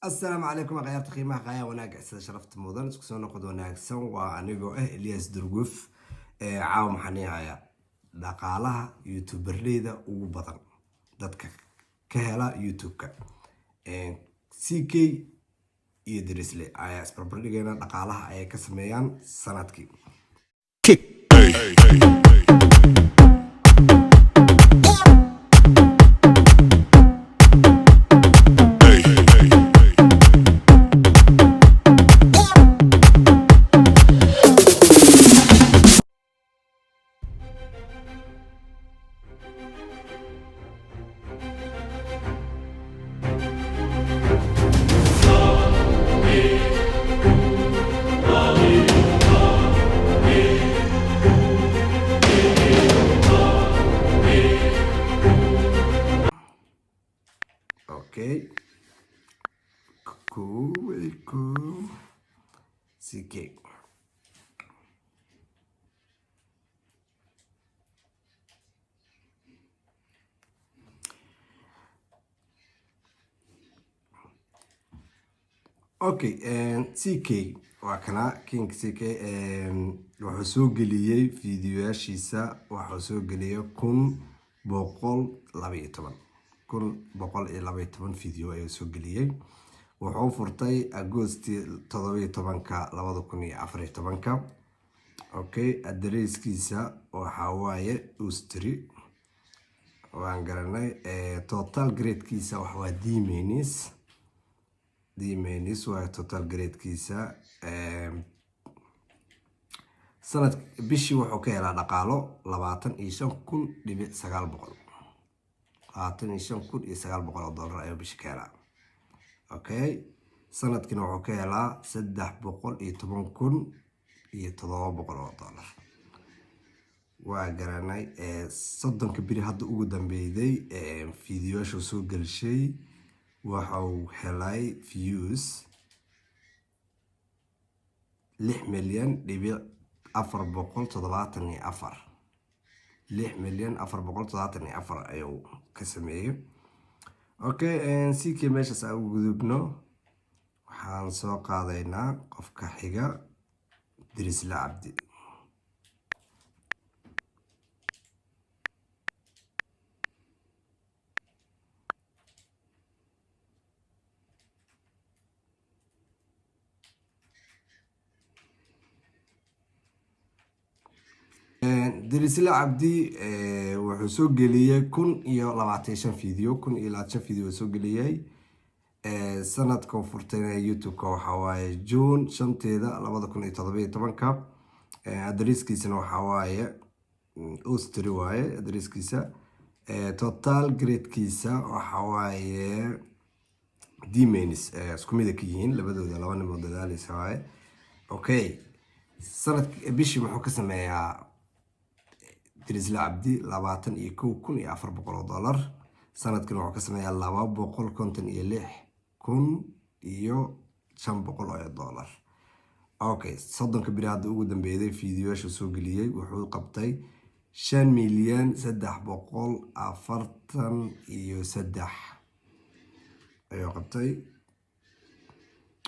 Asalaamu calaykum akhyaarta qiimaha qaayaa wanaagga, sida sharafta mudan, isku soo noqod wanaagsan. Waa anigoo ah Elias Durguf. Caawa maxaan hayaa? Dhaqaalaha youtuberleyda ugu badan, dadka ka hela YouTube-ka, CK iyo Drisle ayaa isbarbardhigayna dhaqaalaha ay ka sameeyaan sanadkii. Okay, cool, cool. CK. Okay, CK waa kana King CK. Wuxuu soo geliyey fiidiyoyaashiisa, wuxuu soo geliyey 1112, 1112 video ayuu soo geliyey. Wuxuu furtay Agosti 17-ka 2014-ka. Okay, adareyskiisa waxaa waaye Austria, waan garanay. Total gradekiisa waxa waa D minus, D minus waaye total gradekiisa. Sanad bishii wuxuu ka helaa dhaqaalo 25,900, 25,900 oo dollar ayuu bishii ka helaa. Okay, sanadkiina wuxuu ka helaa 310,700 oo dollar, waa garanay. 30-ka beri hadda ugu dambeeyday fiidiyoyaashu soo gelshay waxau helay views 6,000,474, 6,000,474 ayuu ka sameeyey. Okay, CK meeshaas aan u gudubno. Waxaan soo qaadaynaa qofka xiga, Dirisle Cabdi. Dirisle Cabdi wuxuu soo geliyey 1025 video, 1025 video soo geliyey. Sanadka furtayna YouTube-ka waxaa waaye June 5-teeda 2017-ka. Adreskiisana waxaa waaye Austria waaye adreskiisa. Total gradekiisa waxaa waaye D minus. Isku mid ka yihiin labadooda, laba nimo dadaaleysa waaye. Okay, sanad bishii muxuu ka sameeyaa Dirisle Cabdi? 21,400 oo dollar. Sanadkan wuxuu ka sameeyaa 256,500 oo dollar. Okay, 30-ka beri hadda ugu dambeeyday fiidiyoyaasha soo geliyey wuxuu qabtay 5,000,343 ayuu qabtay.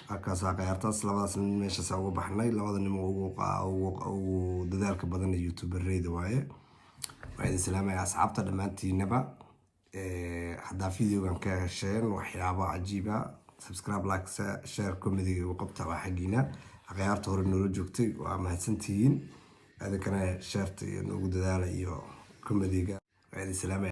Halkaasaa khayaartaas labadaas nin meeshaas uga baxnay. Labada nin ugu dadaalka badan ee youtubereyda waaye. Waxaa idin salaamaya asxaabta dhammaantiinaba. Haddaa videogan ka hesheen waxyaabo cajiiba, subscribe, like, share, comediga igu qabta, waa xaggiina. Akhyaarta hore noola joogtay waa mahadsantihiin. Adinkana shareta iyo noogu dadaala iyo comediga. Waa idin salaamaya.